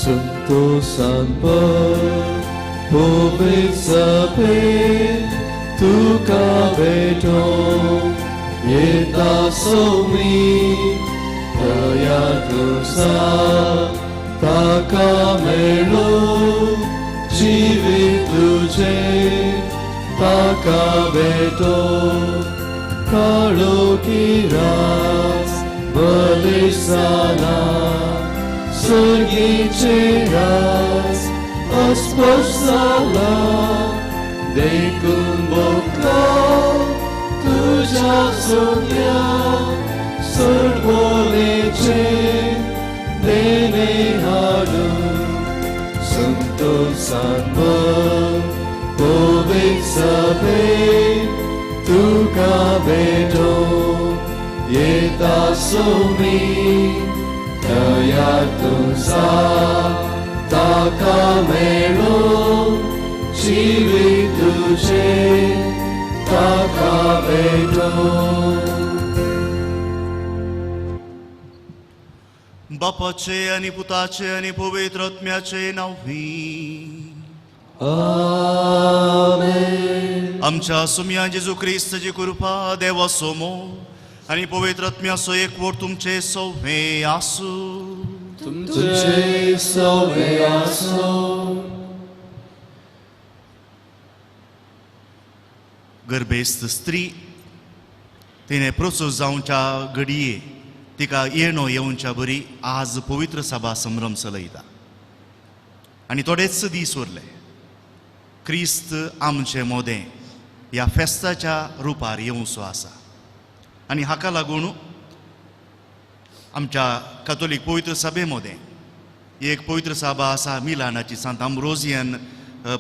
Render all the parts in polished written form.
संतोषान पवित्र सभेत तुका भेटोवंक येता सोमी दया तुजा ताका मेळूं जिवीत तुजें ताका भेटोवंक काळोखी रास बलिश जाला सर्गीचें रास अस्पश्ट जाला देखून भोगलो तुज्या सोम्या सरबोलेचें देणें हाडून संतोषान पवित्र सभेत तुका भेटोवंक येता सोमी दया तुजा ताका मेळूं जिवीत तुजें ताका भेटोवंक. बापाचे आनी पुताचे आनी पवित्र आत्म्याचे नांवी. आमेन. आमच्या सुमया जेजू क्रिस्ताची कृपा, देवाचो मोग आनी पवित्र आत्म्याचो एकवट तुमचे सवे आसूं. तुमचे सवे आसूं. गर्भेस्त स्त्री तिणें प्रसूत जावच्या घडये तिका येणो येवच्या बरी आज पवित्र सभा संभ्रम चलयता आनी थोडेच दीस उरले. क्रिस्त आमचे मोदें ह्या फेस्ताच्या रुपार येवचो आसा आनी हाका लागून आमच्या कातोलीक पवित्र सभे मोदें एक पवित्र सभा आसा, मिलानाची सांत आंब्रोजियन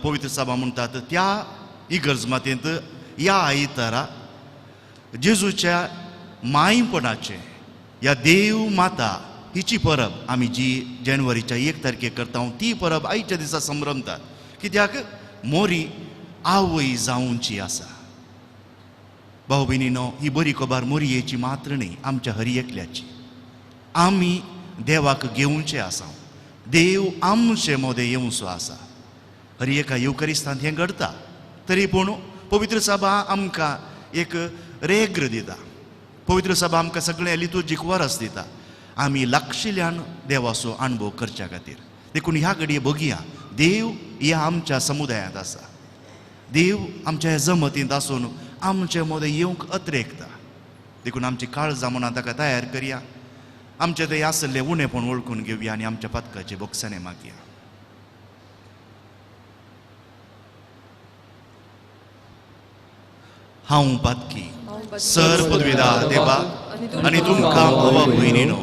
पवित्र सभा म्हणटात. त्या इगर्ज मातेंत ह्या आयतारा जेजूच्या मायपणाचें ह्या देव माता हिची परब आमी जी जानेवारीच्या 1 तारखेक करता ती परब आयच्या दिसा संभ्रमतात, कित्याक मोरी आवय जावची आसा. भाव भयणीनो, ही बरी खबर मोरयेची मात्र न्ही, आमच्या हरी एकल्याची. आमी देवाक घेवचे आसा, देव आमचे मोदें येवचो आसा. हरी एका येवकरिस्तांत हें घडता, तरी पूण पवित्र सभा आमकां एक रेग्र दिता. पवित्र सभा आमकां सगळें लितुर्जीक वरस दिता आमी लागशिल्ल्यान देवाचो अणभव करच्या खातीर. देखून ह्या घडये बघया, देव ह्या आमच्या समुदायांत आसा, देव आमच्या ह्या जमतींत आसून आमचे मदें येवंक अत्रेकता. देखून आमची काळजां म्हणा ताका तयार करया, आमचे थंय आसलें उणेपण वळखून घेवया आनी आमच्या पातकाचे बोगसाणे मागया. हांव पातकी सर पदवीदा देवा आनी तुमकां भावा भयणीनो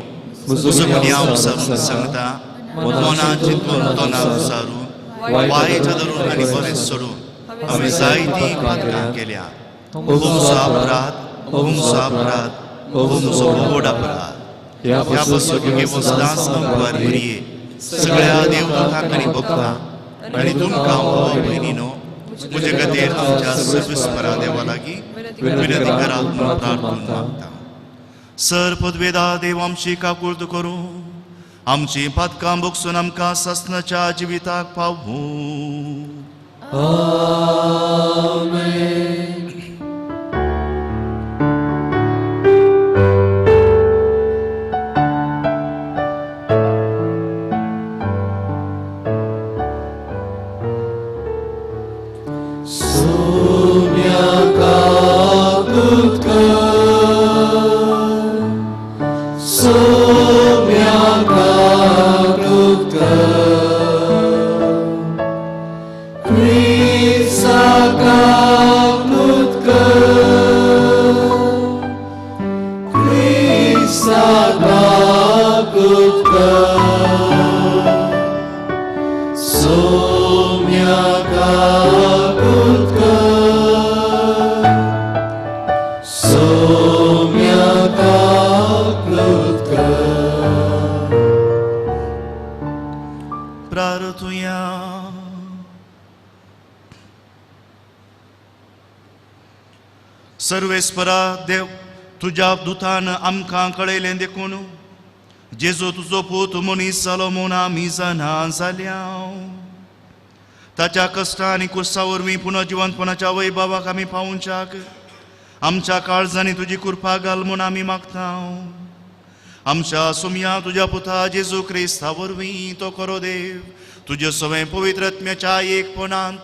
म्हजो गुन्यांव सांगता, मना चिंतून तोंडार सारून वायट धरून आनी बरें सोडून हांवें जायतीं पातकां केल्या. म्हजो अपराध, म्हजो अपराध, म्हजो व्हड अपराध. ह्या पासून सदांच अंकवार भरये सगळ्या देवदूतांक आनी भक्तांक आनी तुमकां भावा भयणीनो म्हजे खातीर आमच्या सर्वेस्परा देवा लागीं विनंती करात म्हूण प्रार्थून मागता. सर पदवेदा देव आमची काकुळट करूं, आमची पातकां भोगसून आमकां सासणाच्या जिविताक पावूं. आमेन. सोम्या काकुत कर, सोम्या काकुत कर, क्रिस्ता काकुत कर, क्रिस्ता काकुत कर, सोम्या काकुत कर, सोम्या काकुत कर. प्रार्थुया. सर्वेस्परा देव, तुज्या दुतान आमकां कळयलें देखून जेजू तुजो पूत मनीस जालो म्हूण आमी जाणा जाल्या. ताच्या कश्टां आनी कुर्सा वरवीं पुनर्जिवंतपणाच्या वैभवाक आमी पावोवच्याक आमच्या काळजांनी तुजी कृपा घाल म्हूण आमी मागता. आमच्या सुमया तुज्या पुता जेजू क्रिस्ता वरवीं तो खरो देव तुज्या सवें पवित्र आत्म्याच्या एकपणांत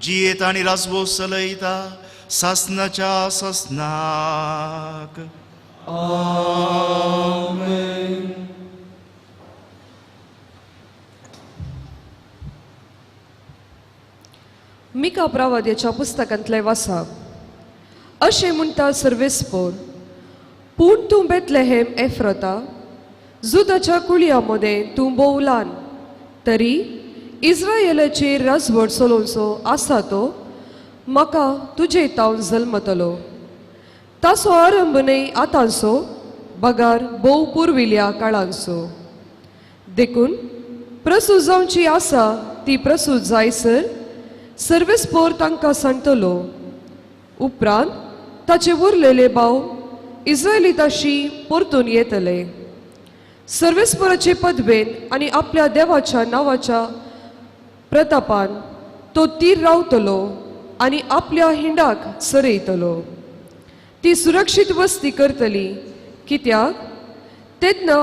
जियेत आनी राजवो चलयता सासनाच्या सासनाक. आमेन. मिका प्रवाद्याच्या पुस्तकांतले वासा. अशें म्हणटा सर्वेस्पोर, पूण तूं बेतलेहेम एफ्रता जुदाच्या कुळया मदें तूं भोव ल्हान, तरी इस्रायलाचेर राजवट चलोवचो आसा तो म्हाका तुजे तावन जल्मतलो. ताचो आरंभ न्हय आतांचो बगार भोव पुर्विल्ल्या काळांचो. देखून प्रसूत जावची आसा ती प्रसूत जायसर सर्वेस्पोर तांकां सांगतलो. उपरांत ताचे उरलेले भाव इस्रायलिताशी परतून येतले. सर्वेस्पोराचे पदवेन आनी आपल्या देवाच्या नांवाच्या प्रतापान तो तीर रावतलो आनी आपल्या हिंडाक सरयतलो. ती सुरक्षीत वस्ती करतली, कित्याक तेन्ना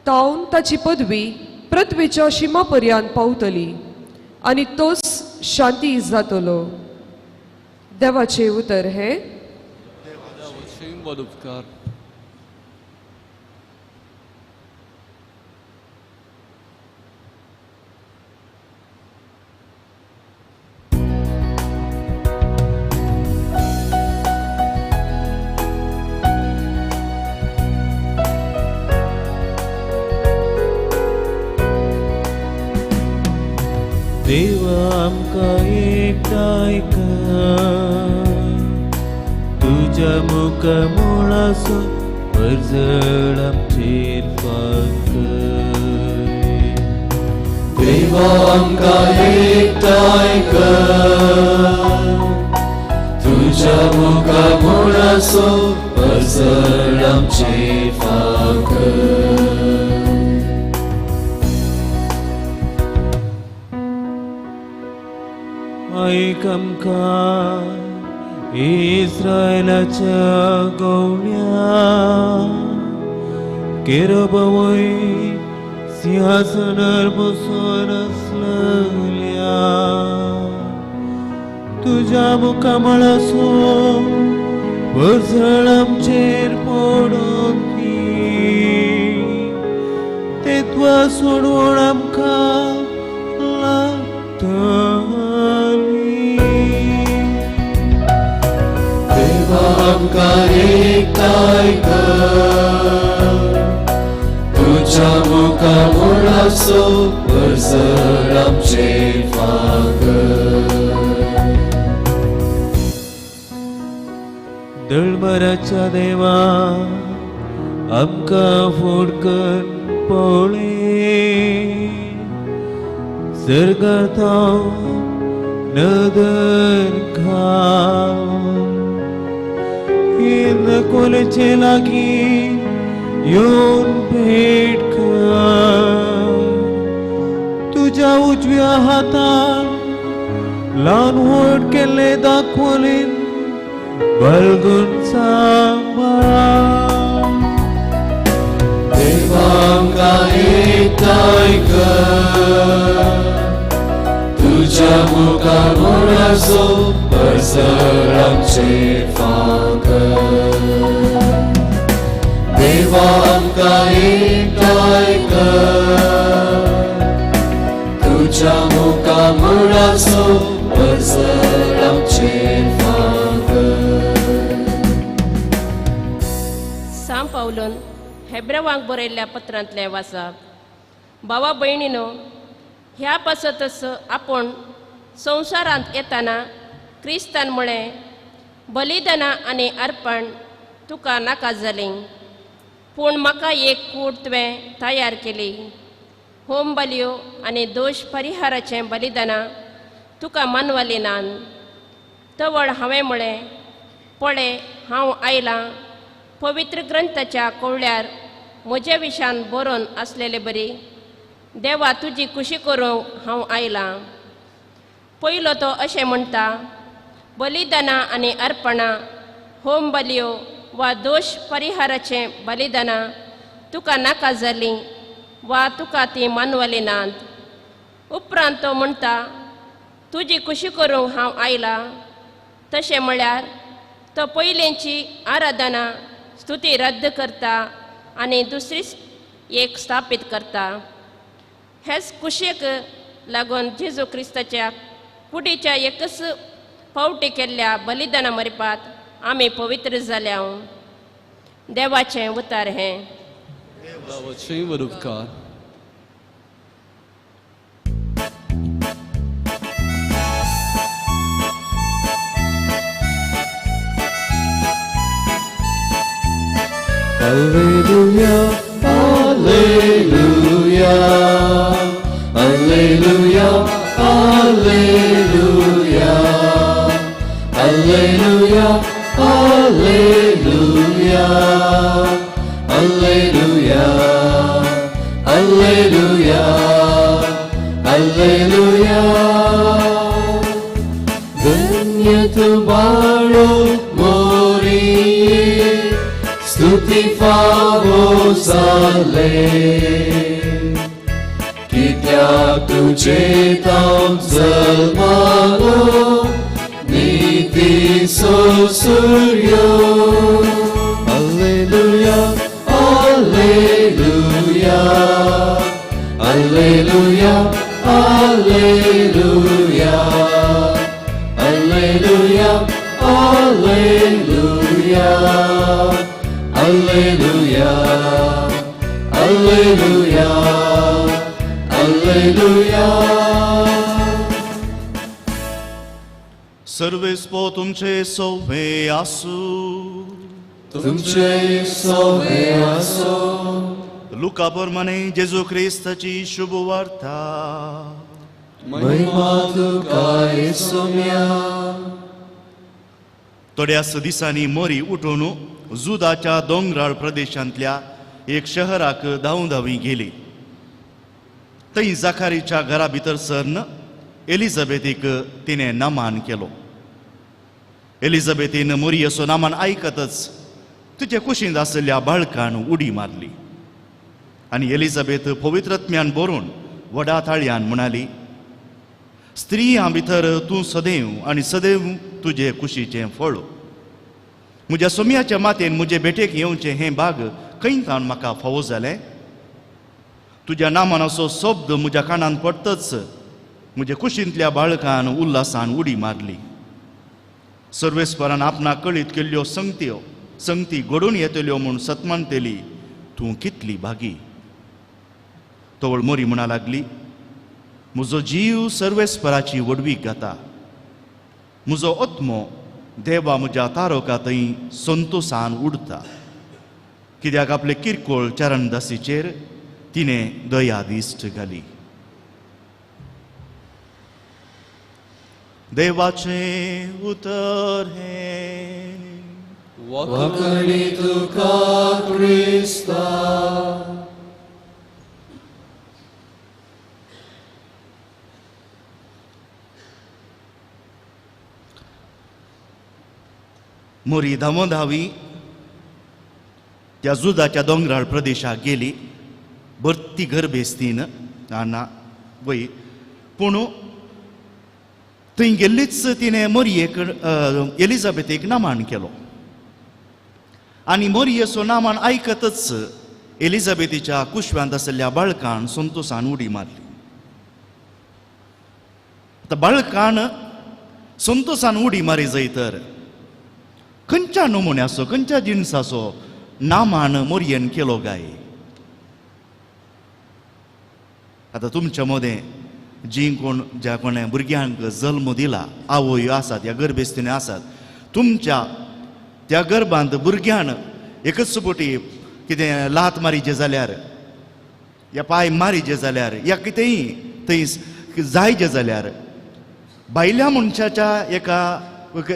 तावन ताची पदवी पृथ्वीच्या शिमा पर्यंत पावतली आनी तोच शांती जातलो. देवाचें उतर हें. उपकार. देवा आमकां एकठांय कर, तुज्या मुखामळाचो परजळ आमचेर फांकय. देवा आमकां एकठांय कर, तुज्या मुखामळाचो परजळ आमचेर फांकय. आयक आमकां इस्रायलाच्या गवण्या, केरोबवय सिंहासनार बसून आसलल्या, तुज्या मुखामळाचो परजळ आमचेर पडून दी, तेत्वा सोडवण आमकां लागतली. देवा आमकां एकठांय कर, तुज्या मुखामळाचो परजळ आमचेर फांकय. दळमराच्या देवा आमकां फुडकन पळय, सर्गार थावन नदर घाल, कोलेचे लागीं येवन भेट कर, तुज्या उजव्या हातान ल्हान व्हड केल्ले दाखवलेन बलगुण सांबाळ. देवा आमकां एकठांय कर, तुज्या मुखामळाचो परजळ आमचेर फांकय. देवा आमकां एकठांय कर, तुज्या मुखामळाचो परजळ आमचेर फांकय. सांत पावलून हेब्रेवांक बरयल्ल्या पत्रांतलें वाचप. भावा भयणीनो, ह्या पासतच आपूण संवसारांत येताना क्रिस्तान म्हळें, बलिदानां आनी अर्पण तुका नाका जालीं, पूण म्हाका एक कूड तुवें तयार केली. होम बलयो आनी दोश परिहाराचें बलिदानां तुका मानवली नान. तवळ हांवें म्हळें, पळय हांव आयलां, पवित्र ग्रंथाच्या कोवळ्यार म्हज्या विशान बरोवन आसलेले बरी देवा तुजी खुशी करूंक हांव आयलां. पयलो तो अशें म्हणटा, बलिदानां आनी अर्पणां, होम बलयो वा दोश परिहाराचें बलिदानां तुका नाका जालीं वा तुका तीं मानवलीं नात. उपरांत तो म्हणटा, तुजी खुशी करूंक हांव आयलां. तशें म्हळ्यार तो पयलींची आराधना स्तुती रद्द करता आनी दुसरीच एक स्थापीत करता. हेच कुशीक लागून जेजू क्रिस्ताच्या कुडीच्या एकच फावटी केल्ल्या बलिदाना मरपात आमी पवित्र जाल्या. देवाचें उतार हें. देवाचें word of God. Alleluia, Alleluia, Alleluia, Alleluia, Alleluia, Alleluia, Alleluia, Alleluia, Alleluia. धन्य तू बाळो मोरी, स्तुती फावो जाले, कित्याक तुजे तांव जल्मालो नितीचो सूर्यो. Alleluia, Alleluia, Alleluia, Alleluia, Alleluia, Alleluia, Alleluia, Alleluia, Alleluia. सर्वेस्पो तुमचे सोवे आसू. तुमचे सोवे आसो. लुका प्रमाणे जेजू क्रिस्ताची शुभ वार्ता. महिमा तुका येसुम्या. थोड्याच दिसांनी मोरी उठून जुदाच्या दोंगराळ प्रदेशांतल्या एक शहराक धांव धांवी गेली. थंय जाखारीच्या घरा भितर सरन एलिझाबेथीक तिणें नामान केलो. एलिझाबेथीन मोरियेचो नामान आयकतच तिचे कुशींत आशिल्ल्या बाळकान उडी मारली आनी एलिझाबेथ पवित्रत्म्यान बरोवन व्हडा ताळयान म्हणाली, स्त्रियां भितर तूं सदैव आनी सदैव तुजे कुशीचें फळ. म्हज्या सोम्याच्या मातेन म्हजे भेटेक येवचें हें भाग खंय तावन म्हाका फावो जालें? तुज्या नामानाचो शब्द म्हज्या कानान पडतच म्हज्या कुशींतल्या बाळकान उल्हासान उडी मारली. सर्वेस्परान आपणाक कळीत केल्ल्यो संगत्यो संगती घडून येतल्यो म्हूण सतमानतली तूं कितली भागी. तवळ मोरी म्हणा लागली, म्हजो जीव सर्वेस्पराची व्हडवीक गाता, म्हजो आत्मो देवा म्हज्या तारोका थंय संतोसान उडता, कित्याक आपले किरकोळ चरणदासीचेर तिणें दया दिश्ट घाली. देवाचें उतर हें. वाकणी तुका क्रिस्ता. मोरी धांवधावी त्या जुदाच्या दोंगराळ प्रदेशाक गेली. भरती गर्भेस्तीन ना वय, पूण थंय गेल्लीच तिणें मोरयेक एलिझाबेथीक नामान केलो आनी मोरयेचो नामान आयकतच एलिझाबेथीच्या कुशव्यांत आशिल्ल्या बाळकान संतोसान उडी मारली. आतां बाळकान संतोसान उडी मारी जाय तर खंयच्या नमुन्याचो खंयच्या जिनसाचो नामान मोरयेन केलो काय? आतां तुमच्या मदें जीं कोण ज्या कोणें भुरग्यांक जल्म दिला, आवयो आसात ह्या गर्भेस्तीनी आसात, तुमच्या त्या गर्भांत भुरग्यान एकच बोटी कितें लात मारीचें जाल्यार या पांय मारीचें जाल्यार या कितेंय थंय जायचें जाल्यार भायल्या मनशाच्या एका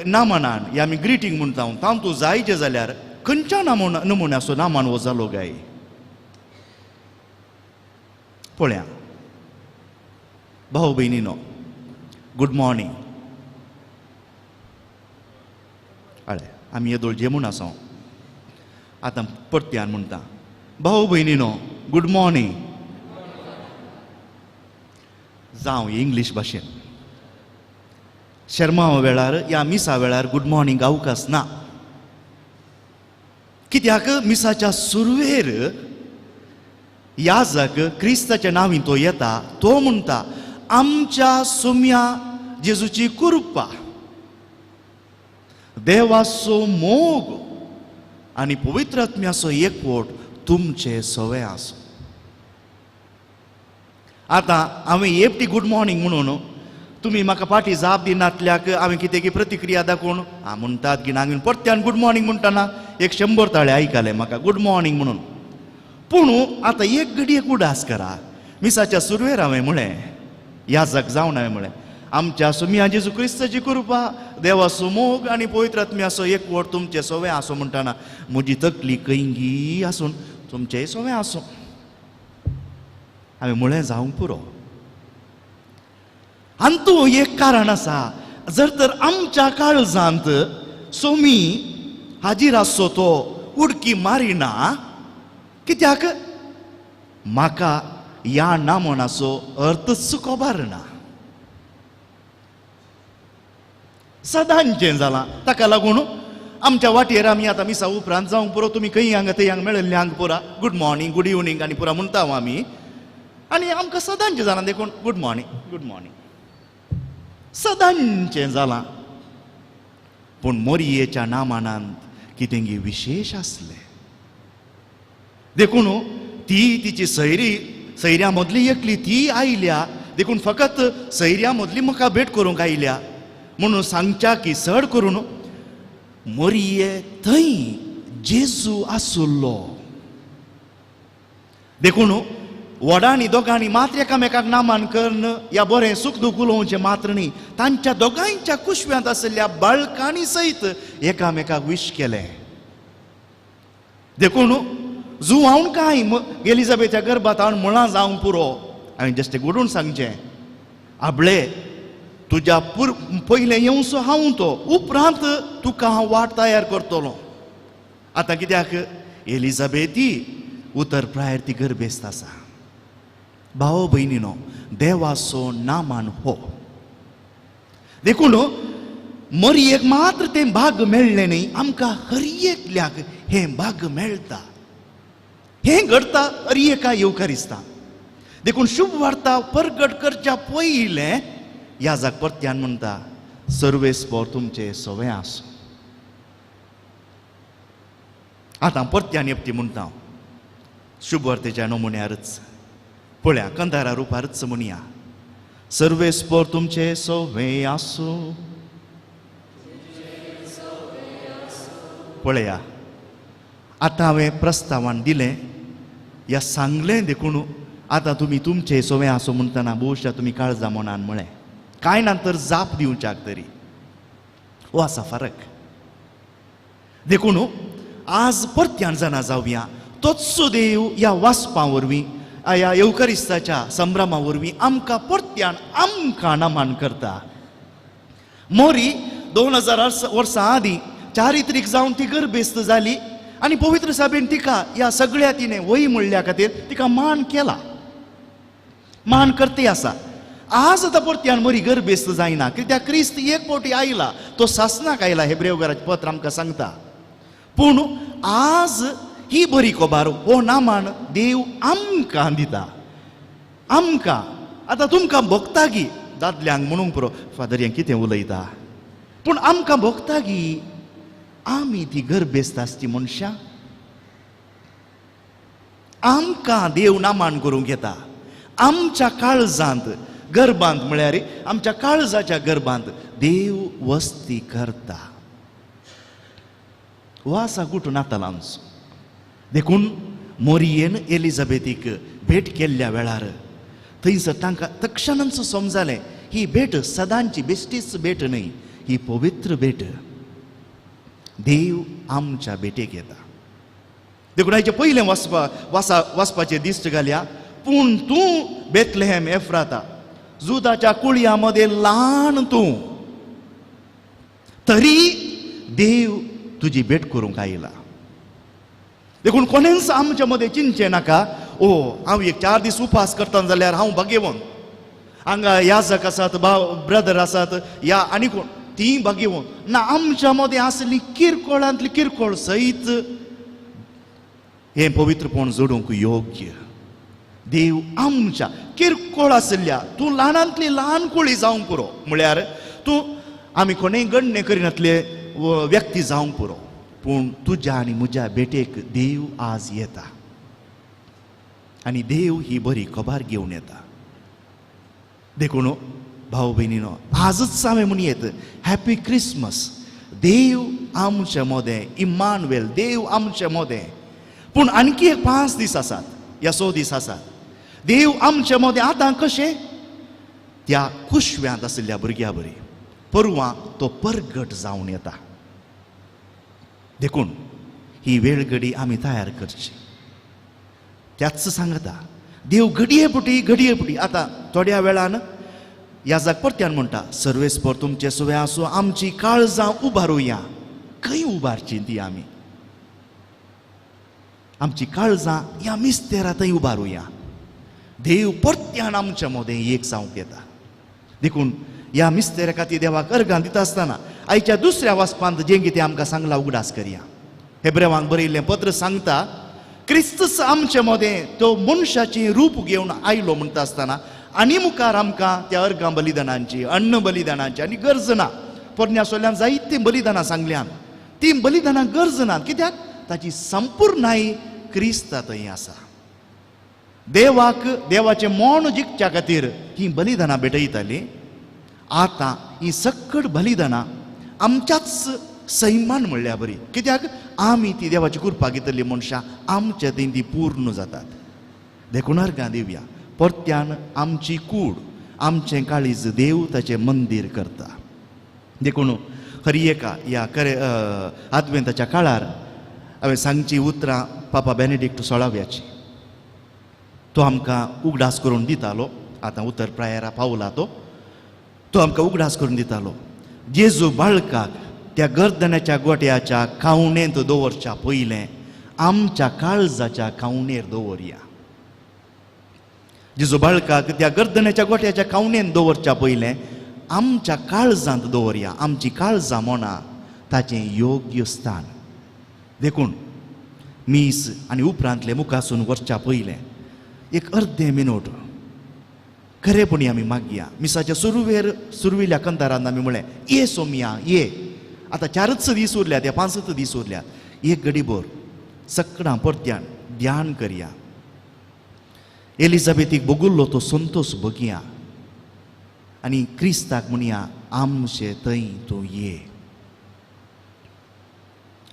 नामनान या आमी ग्रिटींग म्हणटा तातूंत जायचें जाल्यार खंयच्या नमुन्याचो नामान हो जालो काय? पळया भाऊ भयणीनो, गुड मॉर्निंग. हय, आमी येदोळ जेमून आसा. आतां परत्यान म्हणटा, भाऊ भयणीनो गुड मॉर्निंग. जावं इंग्लीश भाशेन शर्मा वेळार या मिसा वेळार गुड मॉर्निंग अवकाश ना. कित्याक मिसाच्या सुरवेर याजक क्रिस्ताच्या नांवीन तो येता, तो म्हणटा आमच्या सुम्या जेजूची कृपा, देवाचो मोग आनी पवित्र आत्म्याचो एकवट तुमचे सवे आसूं. आतां हांवें एकटी गुड मॉर्निंग म्हणून तुमी म्हाका फाटी जाप दिनातल्याक हांवें कितें की प्रतिक्रिया दाखोवन आं म्हणटात की हांवें परत्यान गुड मॉर्निंग म्हणटना 100 ताळे आयकले म्हाका गुड मॉर्निंग म्हणून. पूण आतां एक घडयेक उडास करा, मिसाच्या सुरवेर हांवें म्हळें, याजक जावन हांवें म्हळें, आमच्या सुम्या जेजू क्रिस्ताची कृपा, देवाचो मोग आनी पवित्र आत्म्याचो एकवट तुमचे सवे आसूं म्हणटना म्हजी तकली खंयगी आसून तुमचेय सवे आसूं. हांवें म्हळें जावंक पुरो. आनी एक कारण आसा, जर तर आमच्या काळजांत सोमी हाजीर आसचो तो उडकी मारिना, कित्याक म्हाका ह्या नामनाचो अर्थच खबर ना. सदांचें जालां. ताका लागून आमच्या वाटेर आमी आतां मिसा उपरांत जावंक पुरो, तुमी खंय हांगा थंय हांगा मेळिल्ले हांगा पुरा गुड मॉर्निंग गुड इवनींग आनी पुरा म्हणटा आमी, आनी आमकां सदांचें जालां देखून गुड मॉर्निंग गुड मॉर्निंग सदांचें जालां. पूण मोरयेच्या नामानांत कितेंगी विशेश आसलें. देखून ती तिची सैरी सैऱ्या मदली एकली ती आयल्या, देखून फकत सैऱ्या मदली म्हाका भेट करूंक आयल्या म्हणून सांगच्या की चड करून मोरये थंय जेजू आसुल्लो. देखून व्हडांनी दोगांनी मात्र एकामेकाक नामान करून या बरें सूख दूख उलोवचें मात्र न्ही, तांच्या दोगांयच्या कुशव्यांत आशिल्ल्या बाळकांनी सयत एकामेकाक विश केलें. देखून जुवावन कांय एलिझाबेथच्या गर्भात हांव मुळां जावंक पुरो. हांवें जस्ट घडून सांगचें, आबळे तुज्या पयलें येवचो हांव तो, उपरांत तुका हांव वाट तयार करतलो. आतां कित्याक एलिझाबेथी उतर प्रायर ती गर्भेस्त आसा. भाव भयणीनो, देवाचो नामान हो. देखून मरयेक मात्र तें भाग मेळ्ळें न्ही, आमकां हर एकल्याक हें भाग मेळटा. हें घडटा हर एका येवकारिस्ता. देखून शुभ वार्ता परगट करच्या पयलें याजाक परत्यान म्हणटा, सर्वेस्पोर तुमचे सवे आसूं. आतां परत्यान एकटी म्हणटा शुभ वार्तेच्या नमुन्यारच पळया, कंदारा रुपारच म्हणया, सर्वेस्पोर तुमचे सवे आसूं. पळया आतां हांवें प्रस्तावान दिलें या सांगलें, देखून आतां तुमी तुमचे सवे आसूं म्हणटना भोवशा तुमी काळजा मनान म्हळें कांय ना तर जाप दिवच्याक तरी हो आसा फरक. देखून आज परत्यान जाणा जावया, तोच देव ह्या वाचपा वरवीं ह्या येवकारिस्ताच्या संभ्रमा वरवीं आमकां परत्यान आमकां नमान करता. मोरी 2000 वर्सां आदीं चारित्रीक जावन ती गर्भेस्त जाली आनी पवित्र साबेन तिका ह्या सगळ्या तिणें वय म्हणल्या खातीर तिका मान केला, मान करते आसा. आज आतां परत्यान मरी गर्भेस्त जायना, कित्याक क्रिस्त एक फावटी आयला, तो सासनाक आयला, हेब्रेव घराचें पत्र आमकां सांगता. पूण आज ही बरी खबर हो नामान देव आमकां दिता. आमकां आतां तुमकां भोगता गी दादल्यांक म्हणूंक पुरो फादर हें कितें उलयता, पूण आमकां भोगता गी आमी ती गर्भेस्त आसची मनशां. आमकां देव नामान करूंक येता. आमच्या काळजांत गर्भांत म्हळ्यार आमच्या काळजाच्या गर्भांत देव वस्ती करता. हो आसा गुटू नातालांचो. देखून मोरयेन एलिझाबेथीक भेट केल्ल्या वेळार थंयसर तांकां तक्षणांच समजालें ही भेट सदांची बेश्टीच भेट न्हय, ही पवित्र भेट. देव आमच्या भेटेक येता. देखून आयचें पयलें वाचपाचें दिश्ट घालया, पूण तूं बेथलेहेम एफ्राता, जुदाच्या कुळया मदें ल्हान तूं, तरी देव तुजी भेट करूंक आयला. देखून कोणेंच आमच्या मदें चिंतचें नाका, ओ हांव एक 4 दीस उपास करता जाल्यार हांव भाग्यवंत, हांगा याजक आसात, ब्रदर आसात, या आनी कोण ती भाग्यवंत ना. आमच्या मदें आसली किरकोळांतली किरकोळ सयत हें पवित्रपण जोडूंक योग्य. देव आमच्या किरकोळ आशिल्ल्या, तूं ल्हानांतली ल्हान कुळी जावंक पुरो, म्हळ्यार तूं आमी कोणेय गण्य करिनातले व्यक्ती जावंक पुरो, पूण तुज्या आनी म्हज्या भेटेक देव आज येता आनी देव ही बरी खबर घेवन येता. देखून भाव भयणीनो, आजच हांवें म्हूण येत हॅपी क्रिसमस. देव आमचे मदें, इमानुएल देव आमचे मदें. पूण आणखी एक 5 दीस आसात या 6 दीस आसात. देव आमचे मदें आतां कशें त्या कुशव्यांत आशिल्ल्या भुरग्या बरी परवां तो परगट जावन येता. देखून ही वेळ घडी आमी तयार करची. त्याच सांगता देव घडये पुटी घडये पुटी. आतां थोड्या वेळान याजाक परत्यान म्हणटा, सर्वेस्पर तुमचे सुवे आसूं, आमची काळजां उबारुया. खंय उबारची ती आमी? आमची काळजां ह्या मिस्तेरा थंय उबारुया. देव परत्यान आमच्या मदें एक जावंक येता. देखून ह्या मिस्तेरा खातीर देवाक अर्गां दिता आसतना आयच्या दुसऱ्या वाचपांत जें कितें आमकां सांगलां उगडास करया. हेब्रेवांक बरयल्लें पत्र सांगता, क्रिस्तूच आमचे मदें तो मनशाचें रूप घेवन आयलो म्हणटा आसतना आनी मुखार आमकां त्या अर्गां बलिदानांची, अन्न बलिदानांची आनी गरज ना. पोरण्या सोल्यान जायतीं बलिदानां सांगल्यान, तीं बलिदानां गरज ना, कित्याक ताची संपूर्णाय क्रिस्ता थंय आसा. देवाक देवाचें मौन जिखच्या खातीर हीं बलिदानां भेटयतालीं. आतां हीं सकट बलिदानां आमच्याच सैमान म्हणल्या बरी, कित्याक आमी ती देवाची कृपा घेतली मनशां आमचे थंय ती पूर्ण जातात. देखून अर्गां दिवया. परत्यान आमची कूड, आमचें काळीज देव ताचें मंदीर करता. देखून हरी एका ह्या करे आदवेंताच्या काळार हांवें सांगची उतरां पापा बेनेडिक्ट सोळाव्याची, तो आमकां उगडास करून दितालो. आतां उतर प्रायरा पावला तो, तो आमकां उगडास करून दितालो, जेजू बाळकाक त्या गर्दनाच्या गोट्याच्या खावणेंत दवरच्या पयलें आमच्या काळजाच्या खावणेर दवरया. जेजू बाळकाक त्या गर्दनाच्या गोट्याच्या खावणेंत दवरच्या पयलें आमच्या काळजांत दवरया. आमची काळजां मोना ताचें योग्य स्थान. देखून मीस आनी उपरांतले मुखासून वचच्या पयलें एक अर्दें मिनट खरेपणी आमी मागया. मिसाच्या सुरवेर सुरविल्या कंतारान आमी म्हळें, ये सोमया ये. आतां 4च दीस उरल्यात या 5च दीस उरल्यात, एक घडीभर सकडां परत्यान ध्यान करया. एलिझाबेथीक भोगुल्लो तो संतोश बगया आनी क्रिस्ताक म्हणया, आमचे थंय तूं ये.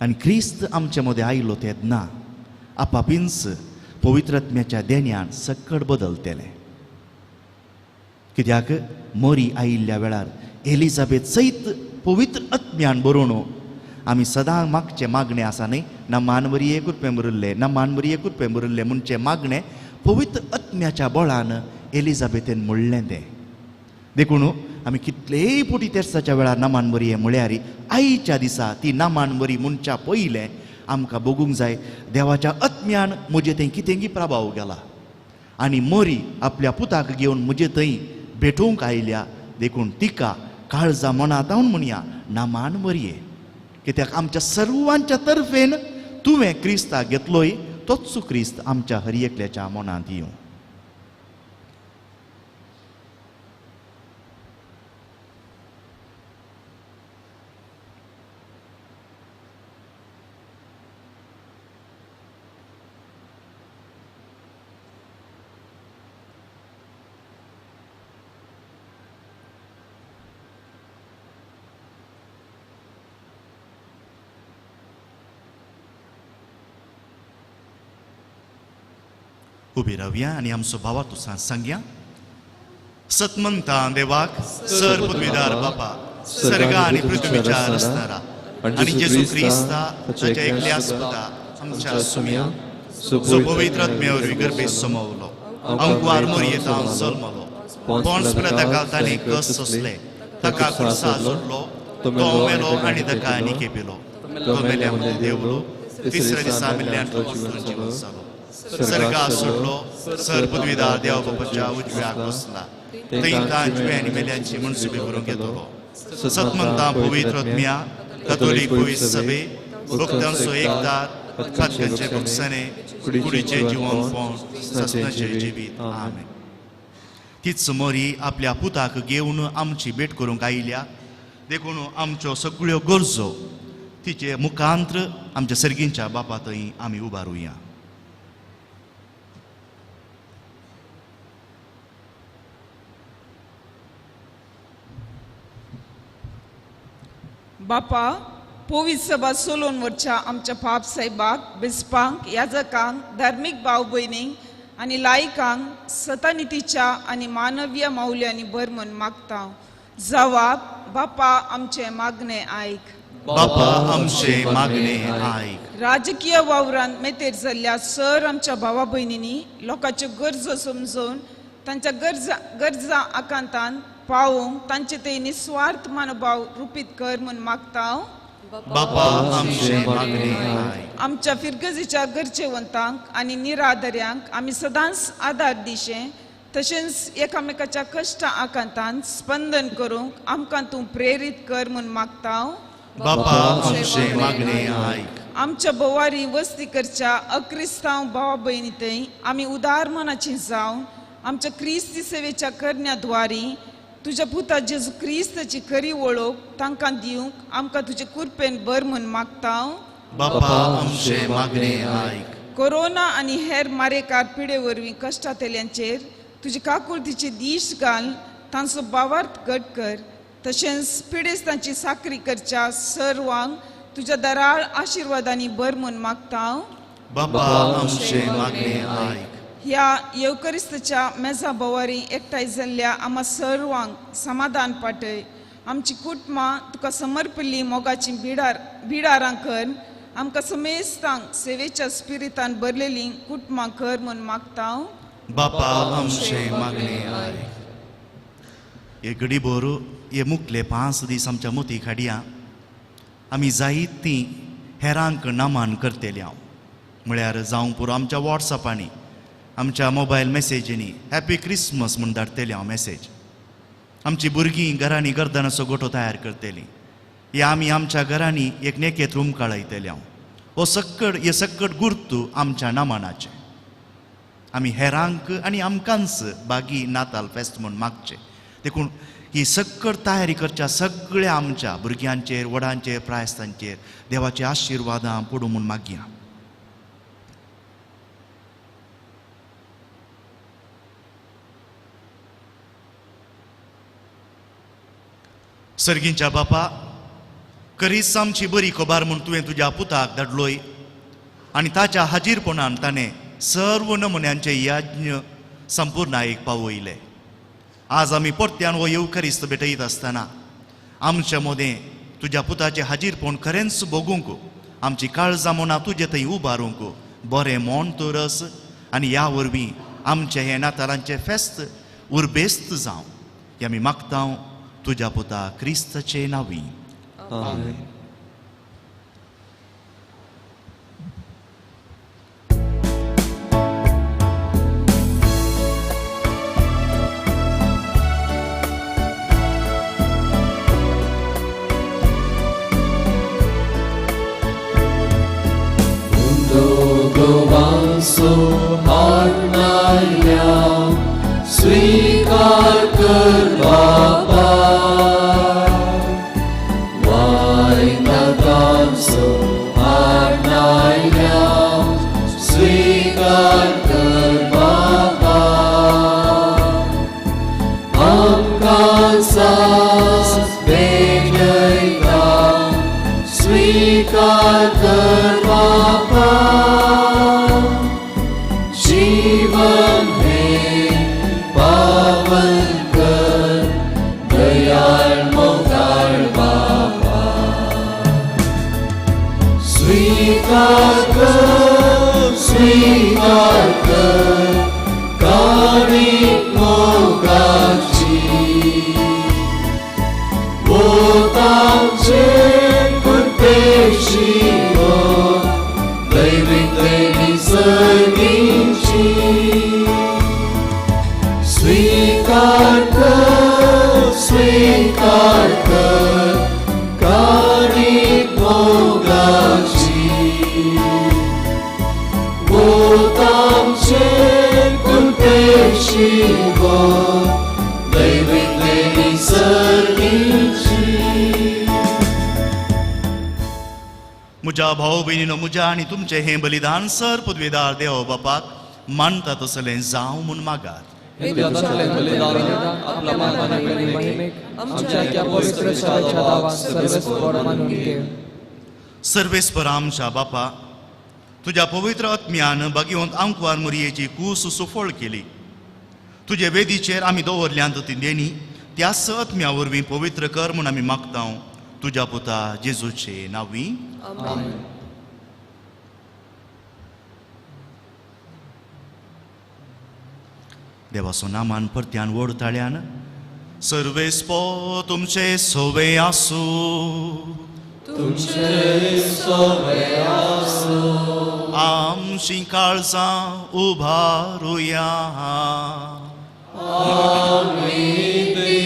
आनी क्रिस्त आमचे मदें आयलो तेन्ना आपापींच पवित्रत्म्याच्या देण्यान सकट बदलतलें. कित्याक मरी आयिल्ल्या वेळार एलिझाबेथ सयत पवित्र आत्म्यान बरोवन आमी सदां मागचें मागणें आसा न्ही, ना मानवरी एक रुपये बरयल्लें, ना मानवरी एक रुपये बरयल्लें म्हणचें मागणें पवित्र आत्म्याच्या बळान एलिझाबेथेन म्हणलें तें. देखून आमी कितलेय पुटी तेर्साच्या वेळार नामानवरी म्हळ्यार आयच्या दिसा ती नामानवरी म्हणच्या पयलें आमकां बगूंक जाय देवाच्या आत्म्यान म्हजे थंय कितेंगी प्रभाव गेला आनी मरी आपल्या पुताक घेवन म्हजे थंय भेटोवंक आयल्या. देखून तिका काळजा मनांत म्हणया नामान मरये, कित्याक आमच्या सर्वांच्या तर्फेन तुवें क्रिस्ताक घेतलोय, तोच क्रिस्त आमच्या हर एकल्याच्या मनांत येवं. उबी रावया आनी आमचो भावा तुसा सांगया. सतमंता देवाक सर पदवीदार बापा, सर्गा आनी पृथ्वीच्या रचणारा आनी जेजू क्रिस्ता ताच्या एकल्या सुता आमच्या सुम्या, जो पवित्र आत्म्या वरवीं गर्भेत समवलो, अंकवार मोरयेतां जल्मलो. पोन्स पिलाता ताणें कस सोंसले, ताका खुर्सा सोडलो, तो मेलो आनी ताका निकेपिलो. तो मेल्या मदीं देवलो, तिसऱ्या दिसा मेल्ल्यान तो जिवंत जालो. सर्गा सोडलो, सर पदवीदार देव बापाच्या उजव्याक बसला, थंय तां जिव्या आनी मेल्यांची मनसुबी करूंक येतलो. सतमंता पवित्र आत्म्या, कथोलीक पवित्र सभे, भक्तांचो एकदार, पातकांचे भोगसणे, कुडीचें जिवनपण, सस्नाचें जिवीत. आमेन. तीच मोरी आपल्या पुताक घेवन आमची भेट करूंक आयल्या, देखून आमच्यो सगळ्यो गरजो तिचे मुखांत्र आमच्या सर्गींच्या बापा थंय आमी उबारुया. बापा, पवित्र सभा सोलोवन वरच्या आमच्या पाप साहेबाक, बिस्पांक, याजकांक, धार्मीक भाव भयणींक आनी लायकांक सतानितीच्या आनी मानवीय मौल्यांनी भर म्हूण मागता. जवाब, बापा आमचें मागणें आयक. बापा आमचें मागणें आयक. राजकीय वावरांत मेतेर जाल्ल्या सर आमच्या भावा भयणींनी लोकांच्यो गरजो समजून तांच्या गरजा आकांतान पावोवंक तांचे ते निस्वार्थ मनोभाव रुपीत कर म्हूण मागता. बापा आमचें मागणें आयक. आमच्या फिरगजीच्या गरजेवंतांक आनी निरादऱ्यांक आमी सदांच आदार दिशें, तशेंच एकामेकाच्या कश्ट आकांतान स्पंदन करूंक आमकां तूं प्रेरीत कर म्हूण मागता. बापा आमचें मागणें आयक. आमच्या बोवारी वस्ती करच्या अक्रिस्तांव भावा भयणी थंय आमी उदार मनाची जावन आमच्या क्रिस्ती सेवेच्या करण्या द्वारी तुज्या पुता जेजू क्रिस्ताची खरी वळख तांकां दिवंक आमकां तुजे कुरपेन भर म्हूण मागता. बापा आमचें मागणें आयक. कोरोना आनी हेर मारेकार पिडे वरवीं कश्टांतल्यांचेर तुजी काकुळतीची दीश घाल, तांचो भावार्थ घट कर, तशेंच पिडेस्तांची साकरी करच्या सर्वांक तुज्या दराळ आशिर्वादांनी भर म्हूण मागता. बापा आमचें मागणें आयक. ह्या येवकरिस्ताच्या मेजा बोवारी एकठांय जाल्ल्या आमा सर्वांक समाधान पाटय. आमची कुटुंबां तुका समर्पिल्ली मोगाची बिडारां कर, आमकां समेस्तांक सेवेच्या स्पिरितान भरलेलीं कुटुंबां कर म्हूण मागता. बापा आमचें मागणें आयक. हे घडीभर हे मुखले 5 दीस आमच्या मोती खाडया आमी जायतीं हेरांक नामान करतले हांव, म्हळ्यार जावं पुरो आमच्या वॉट्सएपांनी, आमच्या मोबायल मॅसेजींनी हॅपी क्रिसमस म्हूण धाडटले हांव मॅसेज. आमची भुरगीं घरांनी गर्दनाचो गोठो तयार करतलीं, या आमी आमच्या घरांनी एक नेकेत रूम काळयतले हांव. हो सक्कड हे सक्कड गुर्तू आमच्या नामानाचें. आमी हेरांक आनी आमकांच बागी नाताल फेस्त म्हूण मागचें. देखून ही सक्कड तयारी करच्या सगळ्या आमच्या भुरग्यांचेर, व्हडांचेर, प्रायस्तांचेर देवाचे आशिर्वादां पडूं म्हूण मागया. सर्गींच्या बापा, करीस आमची बरी खबर म्हूण तुवें तुज्या पुताक धाडलोय आनी ताच्या हाजीरपणान ताणें सर्व नमुन्यांचे यज्ञ संपूर्णायेक पावयले. आज आमी परत्यान हो येवकरिस्त भेटयत आसतना आमच्या मदें तुज्या पुताचें हाजीरपण खरेंच भोगूंक, आमची काळजां मनां तुजे थंय उबारूंक बरें मोन तुरस आनी ह्या वरवीं आमचें हें नातालांचें फेस्त उर्बेस्त जावं हें आमी मागता तुज्या पुता क्रिस्ताचे नांवी. आमेन. गोवांसो हाडनायल्या स्वीकार कर बापा, वायनाकांसो हाडनायल्या स्वीकार कर बापा, आमकां सास भेटयता स्वीकार कर बापा, जीवन हे पावन कर स्वीकार कर, स्वीकार कर काणीक मोगाची. वोत आमचेर कुलपेशी वोत दैवितलेली सर्गीची. म्हज्या भाव भयणीनो, म्हज्या आनी तुमचें हें बलिदान सर पदवेदार देव बापाक मानता तसलें जावं म्हूण मागात. हे तुझ्या बलिदान आपल्या मानाक आणि महिमेक आमच्या त्या पवित्र सभेच्या दावान सर्वेस्पर मानून घे. सर्वेस्पर आमच्या बापा, तुज्या पवित्र आत्म्यान बागिवंत आंकवार मुरयेची कूस सुफळ केली. तुजे वेदीचेर आमी दवरल्यांत ती देणी त्याच आत्म्या वरवीं पवित्र कर म्हूण आमी मागता, तुज्या पुता जेजूचे नांवी. आमेन. देवाचो नामान परत्यान व्हड ताळ्यान सर्वेस्पर तुमचे सोवे आसूं. तुमचे सोवे आसूं. आमची काळजां उभारुया. आमी ती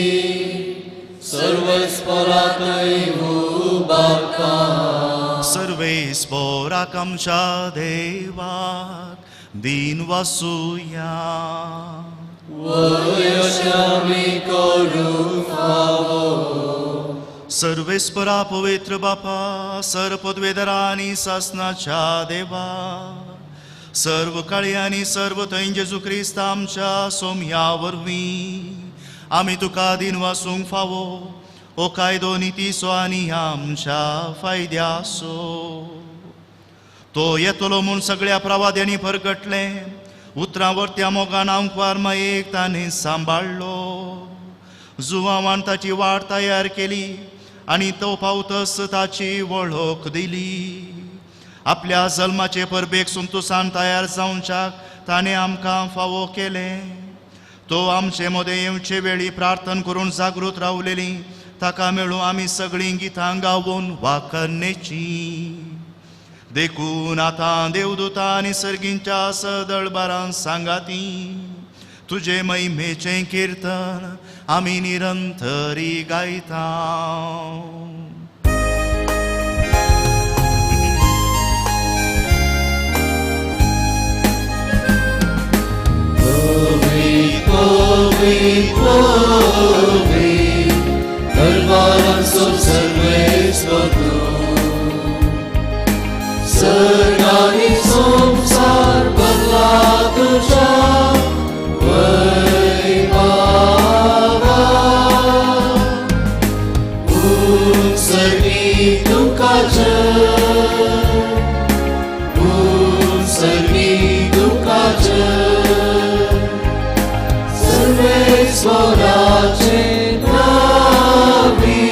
सर्वेस्पराकय उबारता. सर्वेस्पराक आमच्या देवाक दीन वासुया. वयश आमी करूंक फावो. सर्वेस्परा पवित्र बापा, सर पदवेदरा आनी सासनाच्या देवा, सर्व काळी आनी सर्व थंय जेजू क्रिस्त आमच्या सोमया वरवीं आमी तुका दीन वासूंक फावो. हो कायदो नितीचो आनी आमच्या फायद्याचो. तो येतलो म्हूण सगळ्या प्रवाद्यांनी परगटलें. उतरां वरत्या मोगान आंकवार मायेक ताणें सांबाळ्ळो. जुवावान ताची वाट तयार केली आनी तो पावतस ताची वळख दिली. आपल्या जल्माचे परबेक संतोसान तयार जावच्याक ताणें आमकां फावो केलें. तो आमचे मदें येवचे वेळी प्रार्थन करून जागृत रावलेली ताका मेळूं आमी सगळीं गितां गावून वाकरनेची. देखून आतां देवदूतां आनी सर्गींच्या सदळबारान सांगाती तुजे महिमेचें किर्तन आमी निरंतरी गायता. पवित्र पवित्र दरबारांचो सर्वेस्पर तूं. सर्ग आनी संवसार भरला तुज्या वैभवान. उत्सर्गी तुका जय, उत्सर्गी तुका जय. सर्वेस्पराचे नावी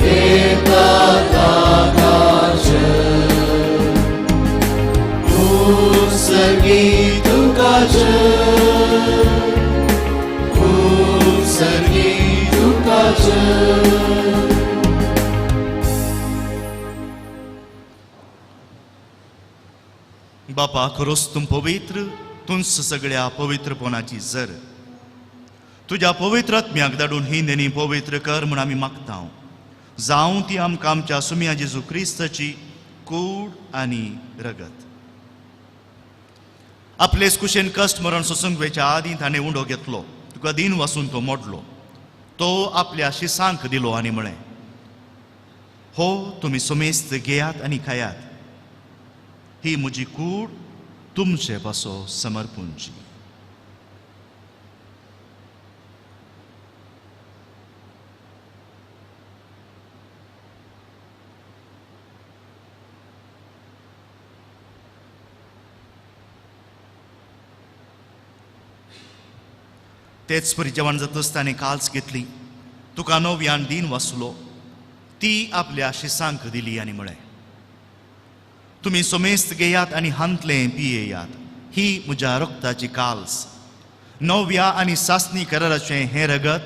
येता ताका जय. उत्सर्गी तुका जय, उत्सर्गी तुका जय. बापा, खरोच तूं पवित्र, तूंच सगळ्या पवित्रपणाची जर. तुज्या पवित्र आत्म्याक धाडून ही देणी पवित्र कर म्हूण आमी मागता. जावं ती आमकां आमच्या सुम्या जेजू क्रिस्ताची कूड आनी रगत. आपलेच कुशेन कश्ट मरण सोसूंक वेच्या आदीं ताणें उंडो घेतलो, तुका दीन वासून तो मोडलो. तो आपल्या शिसांक दिलो आनी म्हळें, हो तुमी सुमेस्त घेयात आनी खायात, ही म्हजी कूड तुमचे पासो समर्पूंची. तेच परी जेवण जातच ताणें काल्स घेतली, तुका नव्यान दीन वाचलो, ती आपल्या शिसांक दिली आनी म्हळें, तुमी सोमेस्त घेयात आनी हांतलें पियेयात, ही म्हज्या रक्ताची काल्स. नव्या आनी सासणी कराराचें हें रगत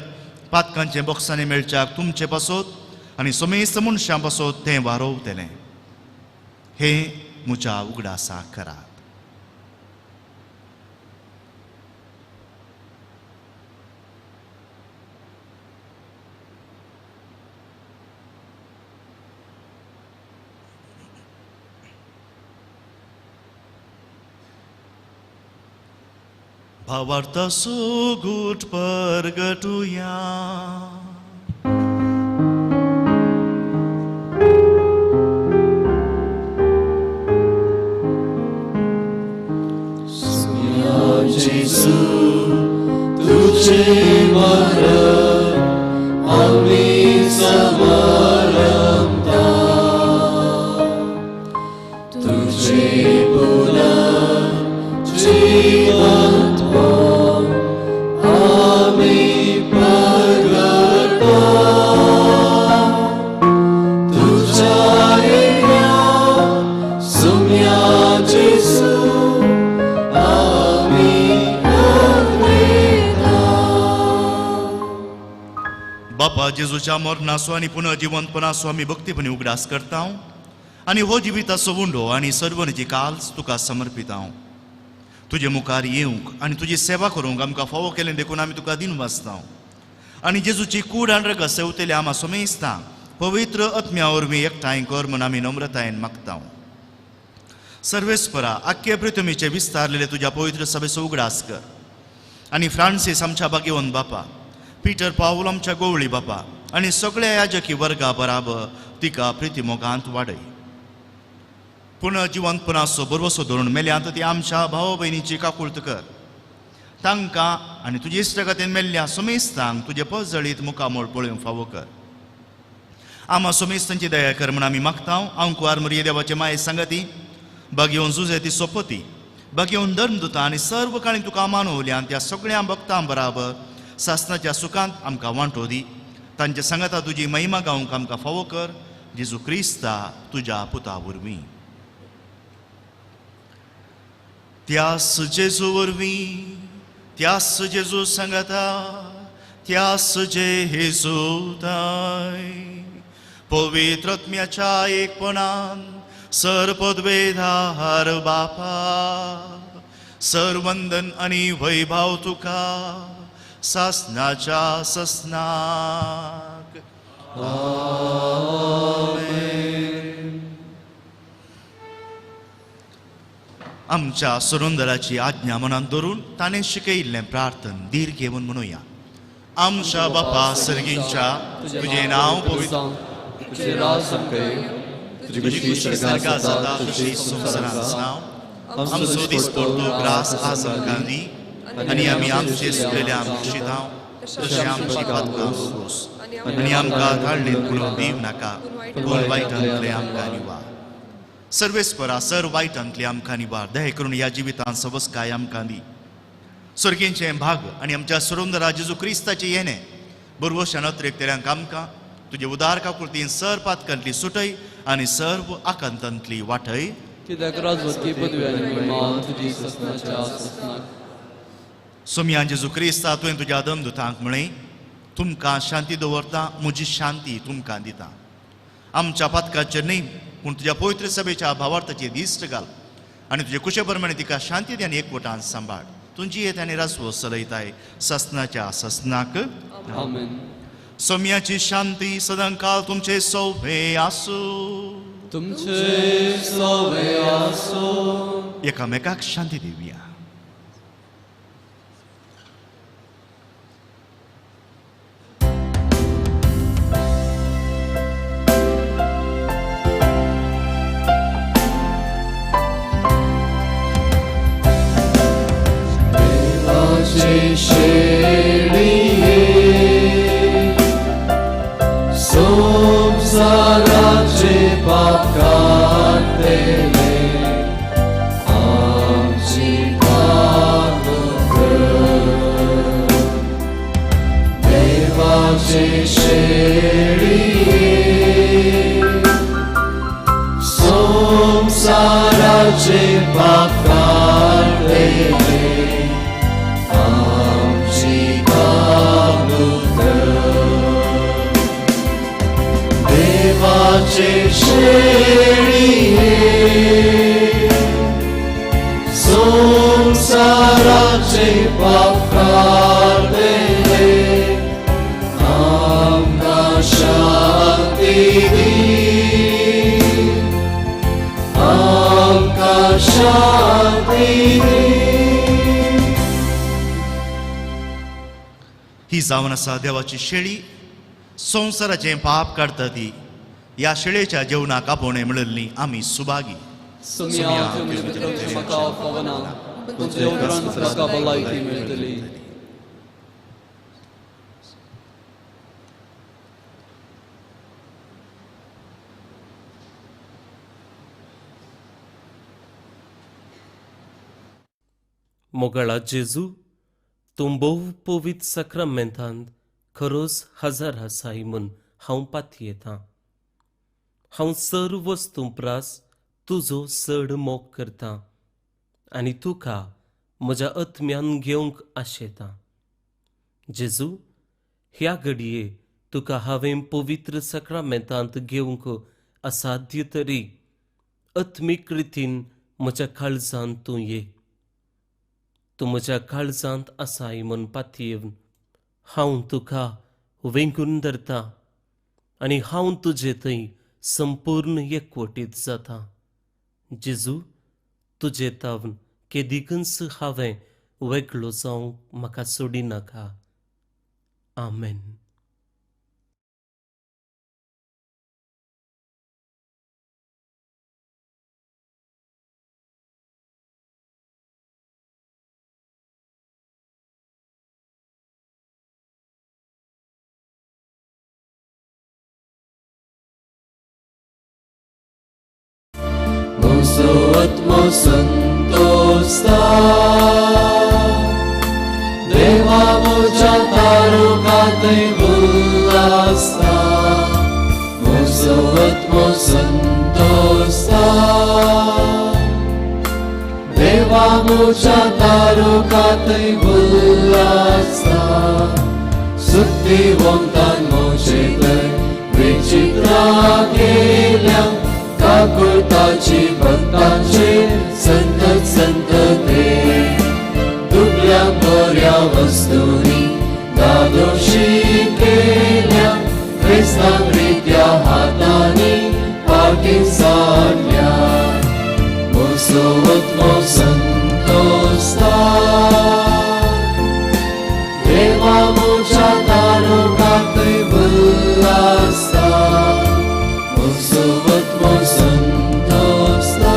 पातकांचें बोक्सांनी मेळच्याक तुमचे पासत आनी सोमेस्त मनशां पासत तें वारोवतलें. हें म्हज्या उगडासा करात. भावार्थाचो गूट परगटुया. जेजू तुझे मरण आमी समरमता, तुझे पुनर्जीवनत्व आमी परगटा, तुझ्या एकल्या सुम्या जेजू आमी अर्पेता. बापा जेजूच्या मरणाचो आनी पुनर्जिवंतपणाचो आमी भक्तीपणी उगडास करता आनी हो जिविताचो उंडो आनी सर्वनीची काल्स तुका समर्पिता. तुजे मुखार येवंक आनी तुजी सेवा करूंक आमकां फावो केलें देखून आमी तुका दिन वाचता आनी जेजूची कूड आनी रगत सेवतले आमा सोमेस्ता पवित्र आत्म्या वरवीं एकठांय कर म्हूण आमी नम्रतायेन मागता. सर्वेस्परा आख्खे पृथ्वीचे विस्तारलेले तुज्या पवित्र सभेचो उगडास कर आनी फ्रांसीस आमच्या भाग्यवंत बापा, पीटर पावल आमच्या गोवळी बापा आनी सगळ्या याजकी वर्गा बराबर तिका प्रिती मोगांत वाडय. पुनर्जिवंतपणाचो बरवसो धरून मेल्यांत ती आमच्या भाव भयणीची काकुळत कर. तांकां आनी तुजे इश्टगतीन मेल्ल्या सुमेस्तांक तुजे पजळीत मुखामोळ पळोवंक फावो कर. आमा सुमेस्तांची दया कर म्हूण आमी मागता. आंकुवार मरिये देवाचे माये सांगती बागेवन जुजे ती सोपती बागेवन धर्मदुता आनी सर्व काळी तुका मानवल्यान त्या सगळ्या भक्तां बराबर सासनाच्या सुखांत आमकां वांटो दी. तांच्या सांगाता तुजी महिमा गावंक आमकां फावो कर. जेजू क्रिस्ता तुज्या पुता वरवीं. त्यास जेजू वरवीं, त्यास जेजू सांगाता, त्यास जेजू ताय पवित्र आत्म्याच्या एकपणान सर्पद्वेधार बापा सरवंदन आनी वैभाव तुका सासनाच्या ससनाक. आमेन. आमच्या सुरुंदराची आज्ञा मनात धरून ताणें शिकयिल्लें प्रार्थन धीर घेवन म्हणुया. आमच्या बापा सर्गींच्या, तुजें नांव पवित्र, तुझे राज आमकां येवं, तुजी तुजी खुशी खुशी स्वर्गांत स्वर्गांत जाता जाता तशी तशी संवसारांत संवसारांत जावं. जावं. आमचो दिसपडतो ग्रास आज आमकां दी आनी आमी आमचे सुकलेल्या आमक्षितांव तशें आमची पातकां सोस आनी आमकां धाडलें करून दिव नाका, पूण वायटांतलें आमकां निवार. सर्वेस्परा सर वायटांतलें आमकां निवार. दया करून ह्या जिवितांत सवस्काय आमकां दी. स्वर्गींचें भाग आनी आमच्या सुरुंदरा जेजू क्रिस्ताचें येणें बरवशान अत्रेकतल्यांक आमकां तुजे उदार काकुळतीन सर पातकांतली सुटय आनी सर्व आकांतांतली वाटय. कित्याक राजवतकी पदवी आनी महिमा तुजी ससनाच्या ससनाक. सोमयान जेजू क्रिस्ता तुवें तुज्या दमदुतांक म्हळें, तुमकां शांती दवरता, म्हजी शांती तुमकां दिता. आमच्या पातकाचेर न्हय पूण तुज्या पवित्र सभेच्या भावार्थाची दिश्ट घाल आनी तुजे कुशे प्रमाणे तिका शांती दी आनी एकवटान सांबाळ. तुजी येत आनी राजवो चलयताय ससनाच्या ससनाक. आमेन. सोम्याची शांती सदांकाळ तुमचे सोवे आसूं. तुमचे सोवे आसूं. एकामेकाक शांती दिवया. देवाचे शेळये संसाराचे पाप काडटले, आमची काकूट कर. देवाचे शेळये संसाराचे पाप काडटले, आमची काकूट कर. देवाचे शेळये संसाराचे पाप काडटले, आमकां शांती दी, आमकां शांती दी. ही जावन आसा देवाची शेळी, संवसाराचें पाप काडटा ती. ह्या शेळेच्या जेवणाक आपोवणें मेळिल्ली आमी सुभागी. मोगाळा जेजू, तूं भोव पवित्र साक्रामेंतांत खरोच हजार आसाय म्हूण हांव पातयेतां. हांव सर्व वस्तूं प्रास तुजो चड मोग करतां आनी तुका म्हज्या आत्म्यान घेवंक आशेतां. जेजू, ह्या घडये तुका हांवें पवित्र साक्रामेंतांत घेवंक असाध्य तरी आत्मीक रितीन म्हज्या काळजांत तूं ये. तूं म्हज्या काळजांत आसाय म्हूण पातयेवन हांव तुका वेंगून धरतां आनी हांव तुजे थंय संपूर्ण एकवटीत जाता. जेजू, तुजे तावन केदिकूच हांवें वेगळो जावंक म्हाका सोडिनाका. आमेन. आत्मो संतोस्ता देवा म्हज्या तारुकांतय उल्हासता. म्हजो आत्मो संतोस्ता देवा म्हज्या तारुकांतय उल्हासता. सुत्तिवंतान म्हजे थंय विचित्रा केल्या काकुळताची भक्तांचे संतत संतते. दुबल्या बऱ्या वस्तूंनी दादोशी केल्या क्रिस्तान रित्या हातांनी पाटी सारल्या. म्हजो आत्मो संतोस्ता देवा म्हज्या तारुकांतय उल्हासता. म्हजो आत्मो संतोस्ता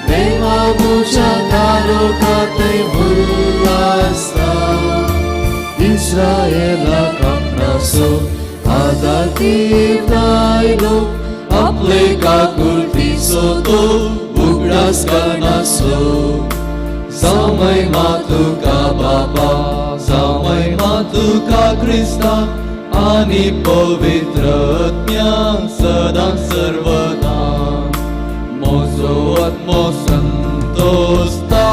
देवा म्हज्या तारुकांतय उल्हासता. इस्रायलाक आपणाचो आदार दिवन आयलो, आपले काकुळतीचो तो उगडास करनासलो. जावं महिमा तुका बापा, जावं महिमा तुका क्रिस्ता आनी पवित्र आत्म्या सदां सर्वदा. म्हजो आत्मो संतोस्ता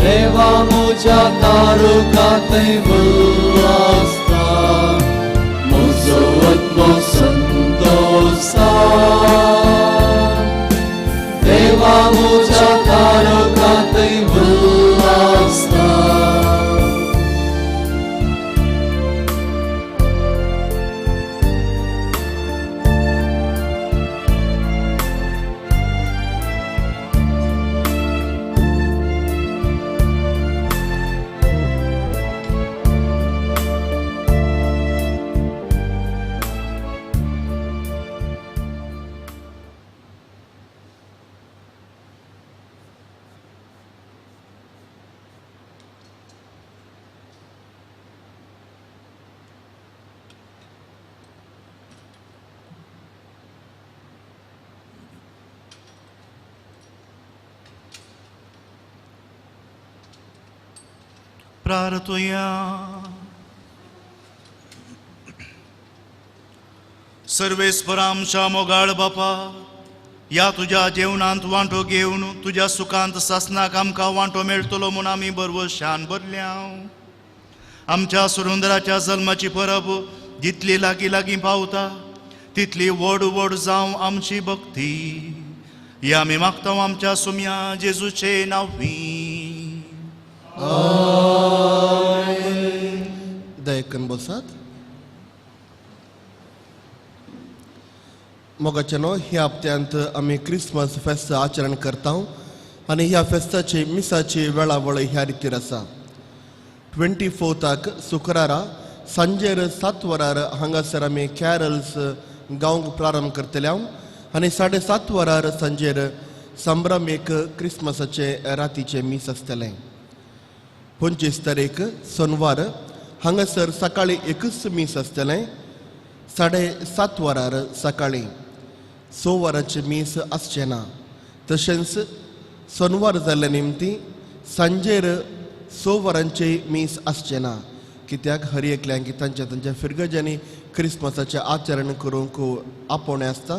देवा म्हज्या तारुकांतय उल्हासता. म्हजो आत्मो संतोस्ता देवा म्हज्या तारुकांतय उल्हासता. प्रार्थुया. सर्वेस्परा आमच्या मोगाळ बापा, ह्या तुज्या जेवणांत वांटो घेवन तुज्या सुखांत सासनाक आमकां वांटो मेळटलो म्हूण आमी बरवशान भरल्या. आमच्या सुरुंदराच्या जल्माची परब जितली लागीं लागीं पावता तितली व्हड व्हड जावं आमची भक्ती. ही आमी मागता आमच्या सुम्या जेजूचे नांवी. दयकन बसात. मोगाच्यानो, ह्या हप्त्यांत आमी क्रिसमस फेस्त आचरण करता. आनी ह्या फेस्ताची मिसाची वेळावळ ह्या रितीर आसा. 24 शुक्रारा सांजेर 7 वरार हांगासर आमी कॅरल्स गावंक प्रारंभ करतले आनी 7:30 वरार सांजेर संभ्रमेक क्रिसमसाचे रातीचे मीस आसतलें. 25 तारीख सोनवार हांगासर सकाळी एकूच मीस आसतलें 7:30 वरार सकाळी. 6 वरांचें मीस आसचें ना. तशेंच सोनवार जाल्ल्या निमती सांजेर 6 वरांचें मीस आसचें ना, कित्याक हर एकल्यांक तांच्या तांच्या फिरगजांनी क्रिसमसाचें आचरण करूंक आपोवणें आसता.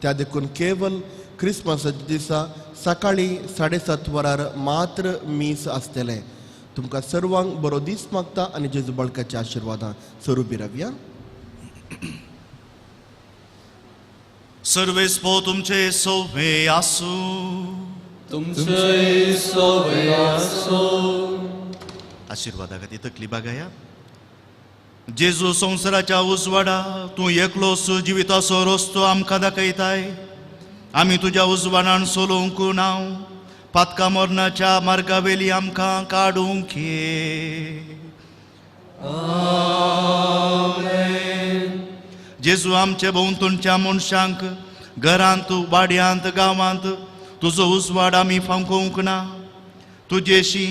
त्या देखून केवल क्रिसमसाच्या दिसा सकाळी 7:30 वरार मात्र मीस आसतलें. तुमकां सर्वांक बरो दीस मागता आनी जेजू बाळकाच्या आशिर्वादां स्वरुपी रावया. सर्वेस्पो तुमचे सोवे आसूं. तुमचे सोवे आसूं. आशिर्वादा खातीर तकली बागाया. जेजू संवसाराच्या उजवाडा तूं एकलोच जिविताचो रस्तो आमकां दाखयताय. आमी तुज्या उजवाडान सोलोवंक ना, पातका मरणाच्या मार्गावेली आमकां काडूंक ये. जेजू आमचे भोंवतणच्या मनशांक घरांत, वाड्यांत, गांवांत तुजो उजवाड आमी फांकोवंक ना. तुजेशी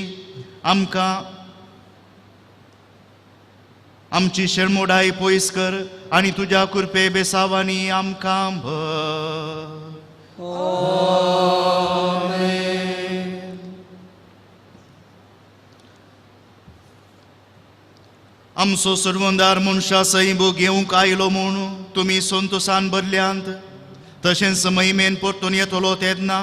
आमकां आमची शेणमोडाय पयस कर आनी तुज्या कृपे बेसावांनी आमकां भर. आमचो सर्वंदार मनशा सैबो घेवंक आयलो म्हूण तुमी संतोसान भरल्यांत, तशेंच महिमेन परतून येतलो तेन्ना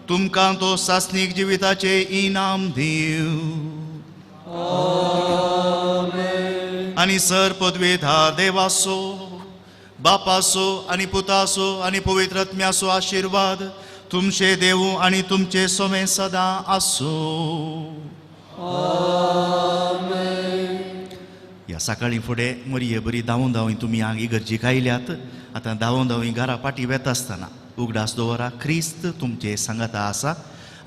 तुमकां तो सासणीक जिविताचें इनाम दिवं. आनी सर पदवेधार देवाचो, बापाचो आनी पुताचो आनी पवित्र आत्म्याचो आशिर्वाद तुमचे देवू आनी तुमचे सोमे सदां आसूं. ह्या सकाळीं फुडें मरये बरी धांवून धांवून तुमी हांगा इगर्जीक आयल्यात. आतां धांवून धांवून घरा फाटीं वेता आसतना उगडास दवरा, क्रिस्त तुमचे सांगाता आसा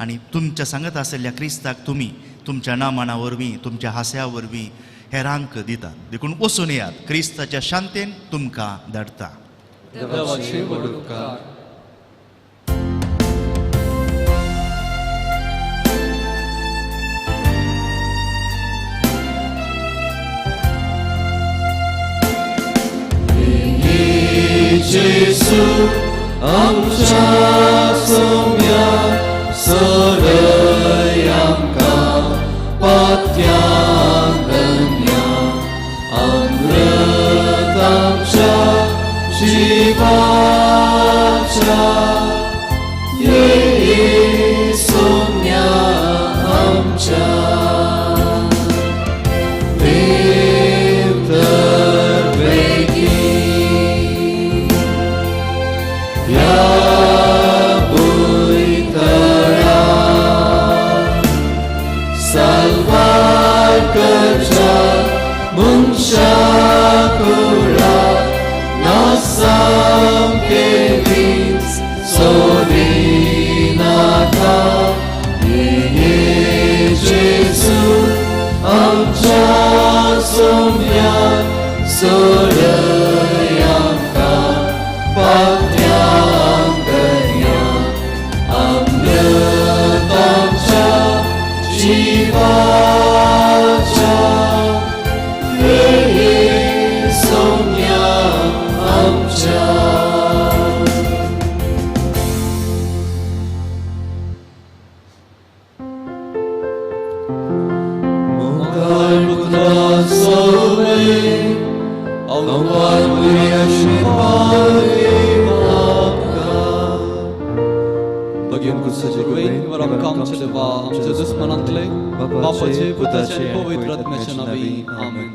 आनी तुमच्या सांगाता आशिल्ल्या क्रिस्ताक तुमी तुमच्या नामाना वरवीं, तुमच्या हास्या वरवीं हेरांक दितात. देखून वचून येयात, क्रिस्ताच्या शांतेन तुमकां धाडटा. जेजू आमच्या सोम्या सोडय आमकां पात्यांक धन्या, अमृत आमच्या जिवाच्या ये सोम्या आमच्या. देव तर वेगीं ह्या भुंयतळा साल्वार करच्या मनशा कुळा नासाम केलीच सोडिनाका. ये जेजू आमच्या सोम्या सोडय आमकां पात्यांक धन्या, अमृत आमच्या जिवाच्या ये सोम्या आमच्या. मुखार पुत्रा सोवे अवतार आमच्या देवा, आमच्या दुस्मनांतले बापाचे, पुताचे, पवित्र आत्म्याच्या नांवी, आमेन.